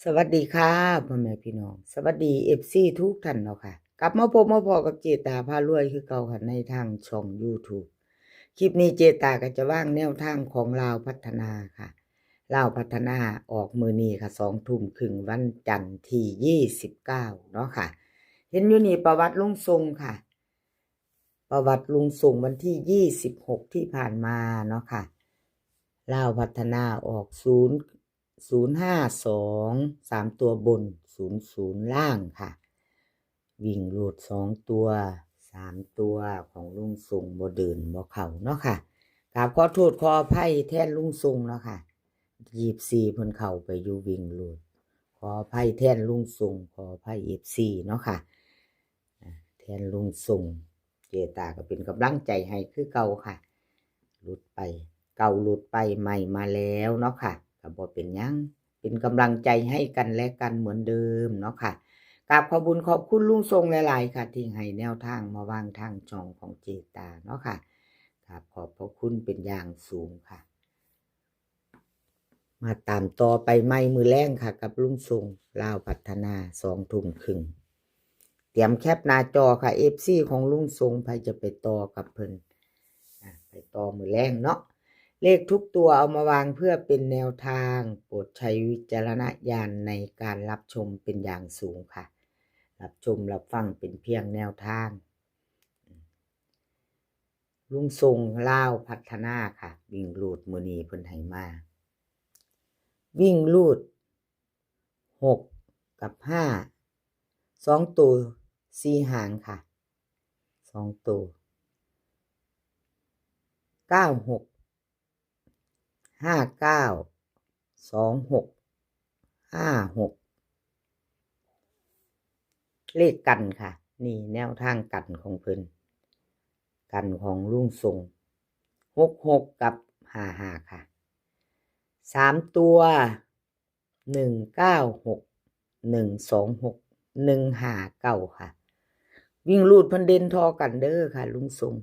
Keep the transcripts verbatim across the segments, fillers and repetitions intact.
สวัสดีค่ะ พ่อแม่พี่น้อง สวัสดี เอฟซี ทุกท่านเนาะค่ะ กลับมาพบมาพ้อกับเจตาพารวยคือเก่าค่ะ ในทางช่อง YouTube คลิปนี้เจตาก็จะวางแนวทางของลาวพัฒนาค่ะ ลาวพัฒนาออกมื้อนี้ค่ะ สองทุ่มครึ่งวันจันทร์ที่ยี่สิบเก้าเนาะค่ะ เห็นอยู่นี่ประวัติลุงทรงค่ะ ประวัติลุงส่งวันที่ยี่สิบหกที่ผ่านมาเนาะค่ะ ลาวพัฒนาออกศูนย์ ศูนย์ห้าสอง สามตัวบน ศูนย์ศูนย์ล่างค่ะ วิ่งรูดสองตัว สามตัวของลุงส่งบ่เดินบ่เข้าเนาะค่ะ กราบขอโทษขออภัยแทนลุงส่งเนาะค่ะ ยี่สิบสี่เพิ่นเข้าไปอยู่วิ่งรูด ขออภัยแทนลุงส่ง ขออภัย เอฟซี เนาะค่ะ อ่า แทนลุงส่ง เจตาก็เป็นกำลังใจให้คือเก่าค่ะ หลุดไป เก่าหลุดไป ใหม่มาแล้วเนาะค่ะ ก็บ่เป็นหยัง เป็นกำลังใจให้กันและกันเหมือนเดิมเนาะค่ะ กราบขอบบุญขอบคุณลุงส่งหลายๆค่ะ ที่ให้แนวทางมาวางทางช่องของเจตาเนาะค่ะ กราบขอบพระคุณเป็นอย่างสูงค่ะ มาตามต่อไปใหม่มื้อแลงค่ะ กับลุงส่งลาวพัฒนา สองทุ่มครึ่ง เตรียมแคปหน้าจอค่ะ เอฟซี ของลุงส่ง ไผจะไปต่อกับเพิ่น อ่ะ ไปต่อมื้อแลงเนาะ เลขทุกตัวเอามาวางเพื่อเป็นแนวทาง โปรดใช้วิจารณญาณในการรับชมเป็นอย่างสูงค่ะ รับชมรับฟังเป็นเพียงแนวทาง ลุงส่งลาวพัฒนาค่ะ วิ่งรูดมื้อนี้เพิ่นให้มา วิ่งรูด หก กับ ห้า สองตัว สี่ หางค่ะ สองตัว เก้าหก ห้าเก้า สองหก ห้าหก เลขกันค่ะ นี่แนวทางกันของเพิ่น กันของลุงส่ง หกหก กับ ห้าห้า ค่ะ สามตัว หนึ่งเก้าหก หนึ่งสองหก หนึ่งห้าเก้า ค่ะ วิ่งรูดเพิ่นเด่นท่อกันเด้อค่ะ ลุงส่ง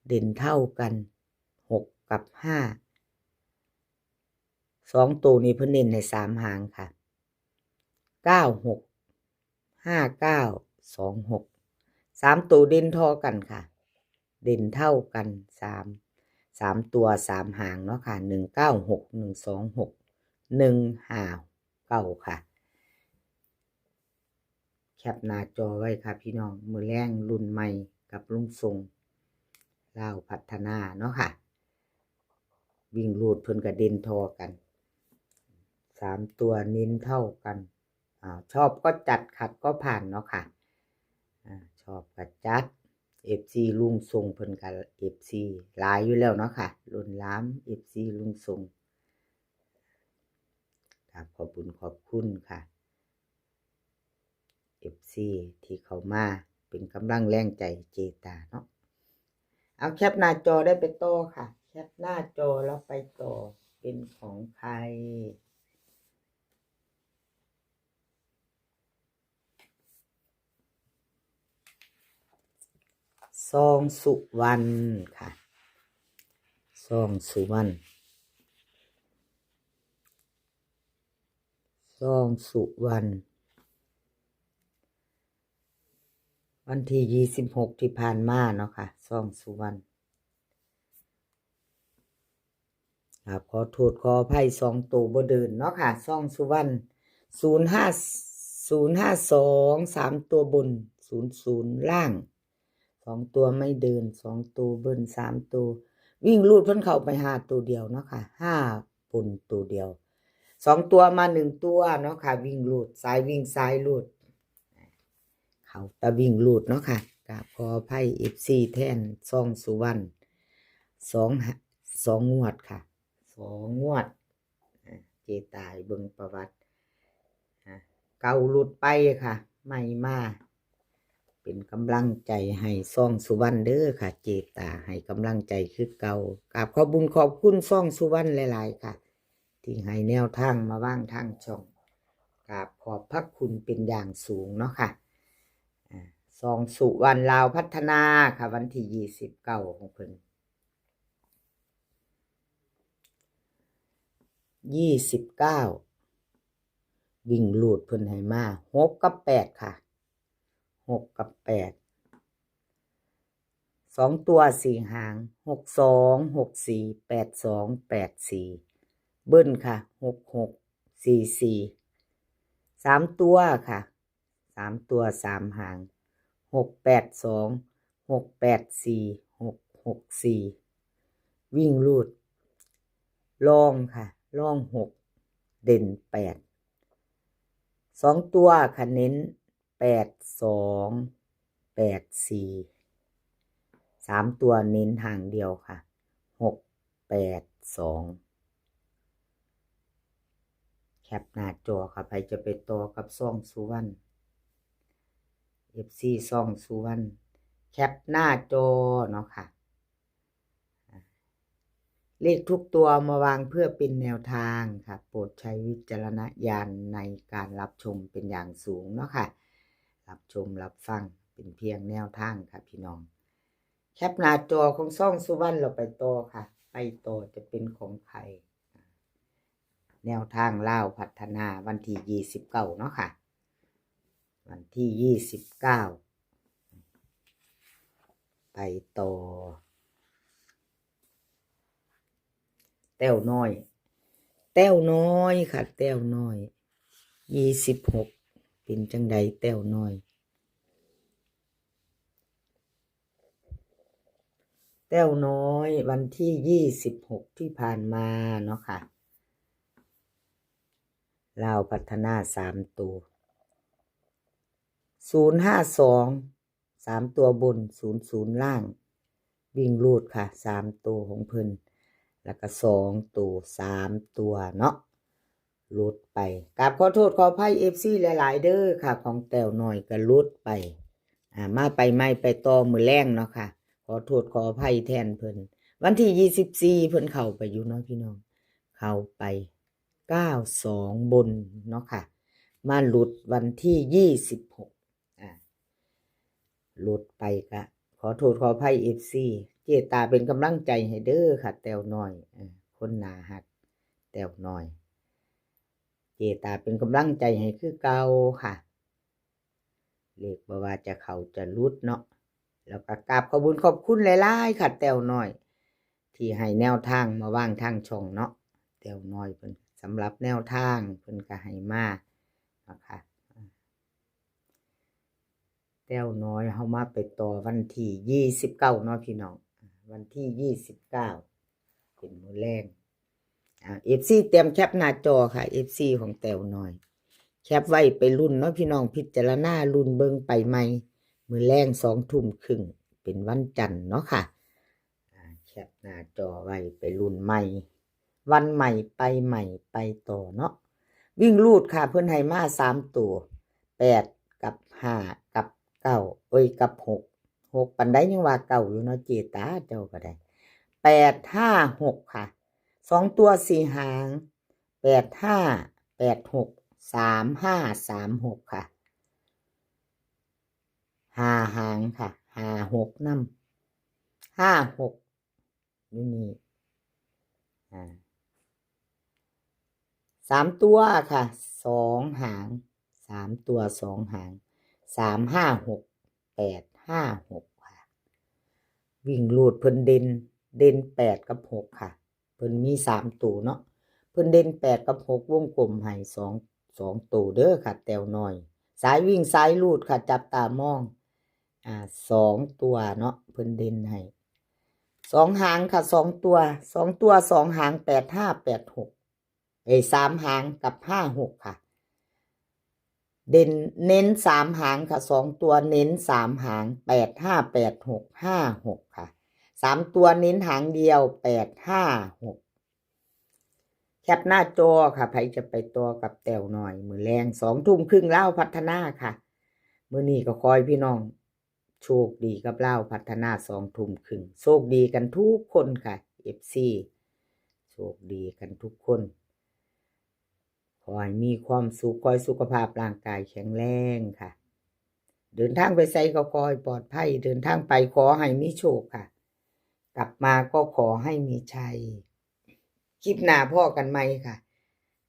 เด่นเท่ากัน หก กับ ห้า สองตัวนี้เพิ่นเน้นให้สามหางค่ะ เก้าหก ห้าเก้า สองหก สามตัวเด่นท่อกันค่ะ เด่นเท่ากัน สาม สามตัว สาม หางเนาะค่ะ หนึ่งเก้าหก หนึ่งสองหก หนึ่งห้าเก้า ค่ะ แคปหน้าจอไว้ค่ะพี่น้อง มื้อแลงรุ่นใหม่กับลุงส่งลาวพัฒนาเนาะค่ะ วิ่งรูดเพิ่นก็เด่นท่อกัน สามตัวเน้นเท่ากัน อ่า ชอบก็จัด ขัดก็ผ่านเนาะค่ะ อ่า ชอบก็จัด เอฟซี ลุงส่งเพิ่นก็ เอฟซี หลายอยู่แล้วเนาะค่ะ ล้นหลาม เอฟซี ลุงส่ง กราบขอบบุญขอบคุณค่ะ เอฟซี ที่เข้ามาเป็นกำลังแรงใจเจตาเนาะ เอาแคปหน้าจอได้ไปต่อค่ะ แคปหน้าจอแล้วไปต่อ เป็นของใคร ซองสุวรรณค่ะ ซองสุวรรณ ซองสุวรรณ วันที่ยี่สิบหกที่ผ่านมาเนาะค่ะ ซองสุวรรณ ครับ ขอโทษขออภัย สองตัวบ่เดินเนาะค่ะ ซองสุวรรณ ศูนย์ห้า ศูนย์ห้าสอง สามตัวบน ศูนย์ศูนย์ล่าง สองตัวไม่เดิน สองตัวเบิ้ล สามตัว วิ่งรูดเพิ่นเข้าไปห้าตัวเดียวเนาะค่ะ ห้าบนตัวเดียว สองตัวมาหนึ่งตัวเนาะค่ะ วิ่งรูด สายวิ่งสายรูด เข้าแต่วิ่งรูดเนาะค่ะ กราบขออภัย เอฟซี แทนซองสุวรรณ สองหะ สองงวดค่ะ สองงวด อ่า เจตาให้เบิ่งประวัติ อ่า เก่าหลุดไปค่ะ ใหม่มา เป็นกำลังใจให้ซองสุวรรณเด้อค่ะ เจตาให้กำลังใจคือเก่า กราบขอบบุญขอบคุณซองสุวรรณหลายๆค่ะ ที่ให้แนวทางมาวางทางช่อง กราบขอบพระคุณเป็นอย่างสูงเนาะค่ะ อ่า ซองสุวรรณลาวพัฒนาค่ะ วันที่ยี่สิบเก้าของเพิ่น ยี่สิบเก้า วิ่งรูดเพิ่นให้มาหกกับแปดค่ะ หกกับแปด สองตัวสี่หาง หกสอง หกสี่ แปดสอง แปดสี่ เบิ้ลค่ะ หกหก สี่สี่ สามตัวค่ะ สามตัวสามหาง หกแปดสอง หกแปดสี่ หกหกสี่ วิ่งรูด รองค่ะ รองหก เด่นแปด สองตัวค่ะ เน้นแปดสอง แปดสี่ สามตัวเน้นหางเดียวค่ะ หกแปดสอง แคปหน้าจอค่ะ ใครจะไปต่อกับซ่องสุวรรณ เอฟซี ซ่องสุวรรณ แคปหน้าจอเนาะค่ะ เลขทุกตัวมาวางเพื่อเป็นแนวทางค่ะ โปรดใช้วิจารณญาณในการรับชมเป็นอย่างสูงเนาะค่ะ รับชมรับฟังเป็นเพียงแนวทางค่ะพี่น้อง แคปหน้าจอของซ่องสุวรรณ เราไปต่อค่ะ ไปต่อจะเป็นของใคร แนวทางลาวพัฒนาวันที่ยี่สิบเก้าเนาะค่ะ วันที่ยี่สิบเก้า ไปต่อ แต้วน้อย แต้วน้อยค่ะ แต้วน้อย ยี่สิบหก เป็นจังใดแต้วน้อย แต้วน้อย วันที่ยี่สิบหกที่ผ่านมาเนาะค่ะ ลาวพัฒนาสามตัว ศูนย์ห้าสอง สามตัวบน ศูนย์ศูนย์ล่าง วิ่งรูดค่ะ สามตัวของเพิ่น แล้วก็สองตัว สามตัวเนาะ หลุดไป กราบขอโทษขออภัย เอฟซี หลายๆ เด้อค่ะ ของแต้วน้อยก็หลุดไป อ่า มาไปใหม่ไปต่อมื้อแลงเนาะค่ะ ขอโทษขออภัยแทนเพิ่น วันที่ยี่สิบสี่ เพิ่นเข้าไปอยู่เนาะพี่น้อง เข้าไป เก้าสอง บนเนาะค่ะ มาหลุดวันที่ยี่สิบหก อ่า หลุดไปก็ขอโทษขออภัย เอฟซี เจตาเป็นกำลังใจให้เด้อค่ะ แต้วน้อย เออ คนน่าฮัก แต้วน้อย เจตาเป็นกำลังใจให้คือเก่าค่ะ เลขบ่ว่าจะเข้าจะหลุดเนาะ แล้วก็กราบขอบคุณขอบคุณหลายๆ ค่ะ แต้วน้อย ที่ให้แนวทางมาวางทางช่องเนาะ แต้วน้อยเพิ่น สำหรับแนวทางเพิ่นก็ให้มานะคะ แต้วน้อยเฮามาไปต่อวันที่ยี่สิบเก้าเนาะพี่น้อง วันที่ยี่สิบเก้า เป็นมื้อแลง อ่า เอฟซี เตรียมแคปหน้าจอค่ะ เอฟซี ของแต้วน้อย แคปไว้ไปลุ้นเนาะพี่น้อง พิจารณาลุ้นเบิ่งไปใหม่ มื้อแลงสองทุ่มครึ่ง เป็นวันจันทร์เนาะค่ะ อ่า แคปหน้าจอไว้ไปลุ้นใหม่ วันใหม่ไปใหม่ไปต่อเนาะ วิ่งรูดค่ะ เพิ่นให้มาสามตัว แปดกับห้ากับเก้า เอ้ย กับหก หกปานใดยังว่าเก้าอยู่เนาะ เจตาเจ้าก็ได้ แปดห้าหก ค่ะ สองตัวสี่หาง แปดห้า แปดหก สามห้า สามหก ค่ะ ห้าหางค่ะ ห้าหกนำ ห้าหก อยู่นี่ อ่า สามตัวค่ะ สองหาง สามตัวสองหาง สามห้าหก แปดห้าหก ค่ะ วิ่งรูดเพิ่นเด่น เด่นแปดกับหกค่ะ เพิ่นมีสามตัวเนาะ เพิ่นเด่นแปดกับหก วงกลมให้สอง สองตัวเด้อค่ะ แต้วน้อย สายวิ่งสายรูดค่ะ จับตามอง อ่า สองตัวเนาะ เพิ่นเด่นให้ สองหางค่ะ สองตัว สองตัวสองหาง แปดห้า แปดหก เอ้ย สามหางกับห้าหก ค่ะ เด่น เน้นสามหางค่ะ สองตัวเน้นสามหาง แปดห้า แปดหก ห้าหก ค่ะ สามตัวเน้นหางเดียว แปดห้าหก แคปหน้าจอค่ะ ใครจะไปต่อกับแต้วน้อย มื้อแลงสองทุ่มครึ่งลาวพัฒนาค่ะ มื้อนี้ก็ขอให้พี่น้อง โชคดีกับลาวพัฒนาสองทุ่มครึ่ง โชคดีกันทุกคนค่ะ เอฟซี โชคดีกันทุกคน ขอให้มีความสุข ขอให้สุขภาพร่างกายแข็งแรงค่ะ เดินทางไปไสก็ขอให้ปลอดภัย เดินทางไปขอให้มีโชคค่ะ กลับมาก็ขอให้มีชัย คลิปหน้าพ้อกันใหม่ค่ะ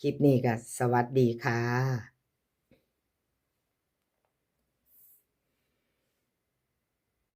คลิปนี้ก็สวัสดีค่ะ